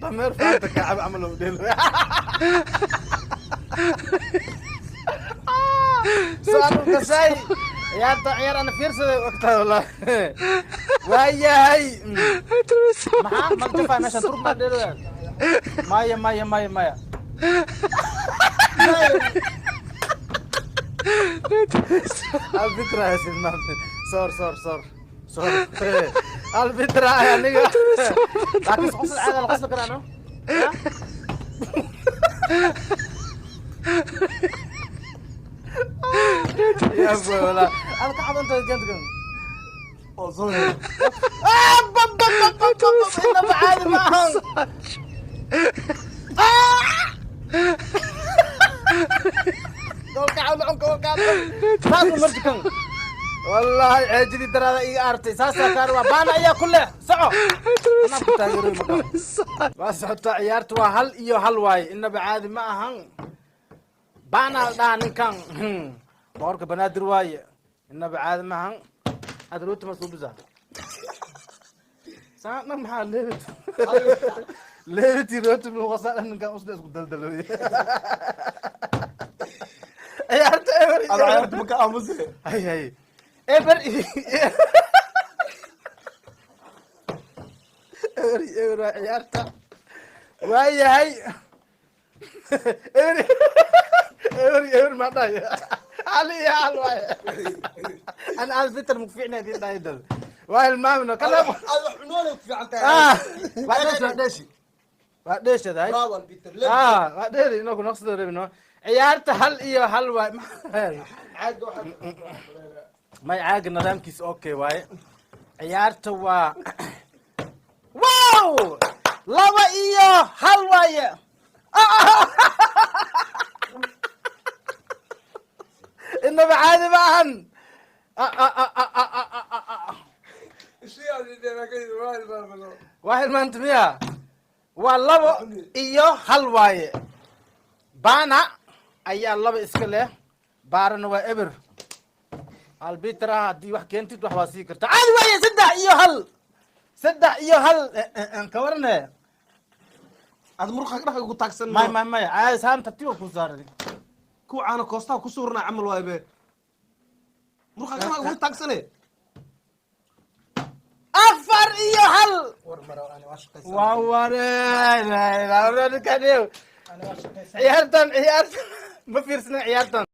Dameer faanta kacab camal oo dhelo. Su'aal kasay. Ciyaarta ciyaar ana fiirsaday ogtahay wallahi. Waayahay. Maxaa maltafaa meesha turub maa dheelaya? Maya, maya, maya, maya. Albitra silmaamte. Soor, soor, soor. Soor. Albitra aniga. Laakiin qosol caadi la qosli karaa, no? Ya? Ya boy, wallah. Ada ka cabanta gantgan. Oo soo helo. Ah, bab bab bab bab bab. Inaba caadi ma ahan. Ah! Goolka cawda cunka, goolka cawda. Saas u marti kan. Wallahi ceejidii daraada iga aartay. Saasaa kaar waa baana ayaa ku leh. Soco. Anaa ku taageeroy marka. Waa socotaa ciyaartu, waa 1-1 waaye. Inaba caadi ma ahan. Baana la dhahaa ninkan. Boqorka Banaadir waaye. Inaba caadi ma ahan. Aad rooti ma suubisa. Saan dhan maxaa leebit? Leebiti rooti buu qasaa dhan ninkan usna isku daldalooye. Ciyaarta eber iyo Ada eber. Ciyaarta maka aamuse. Hay hay. Eber iyo eber iyo eber waa ciyaarta. Waayahay. Eber eber iyo eber ma dhahay. 1-1 waaye. Ana alfitar mukficna idin dhahay dad. Waa hilmaamino kala. Ada wax cunoolay ku fiican tahay. Ah, waa dheeshi, waa dheeshi. Waa dheeshadahay. Bravo, Albiter. Ah, waa dheeri inagu naqsida rabino. Ciyaarta 1-1 waay. Caaga waxa May, caaga nidaamkiisa okay waaye. Ciyaarta waa wow, 2-1 waaye. Inaba caadi ma ahan. Waa hilmaanta miya? Waa 2-1 waaye. Baana ayaa laba iska leh, baarana waa eber. Albitra haddii wax keentid wax waa sii karta. Caadi waaye, 3-1, 3-1. Ka warane? Ada muruqa dhaxda ugu taagsan. May, may, may, caadi saan tartiib ku saaran. Kuwa caana koostaha ku suurna camal waay be. Muruqa dhaxda ugu taagsane. 4-1. War maro, ani waa shaqaysan. Waa waree. Ani waa shaqaysan. Ciyaartan, ciyaartan ma fiirsana ciyaartan.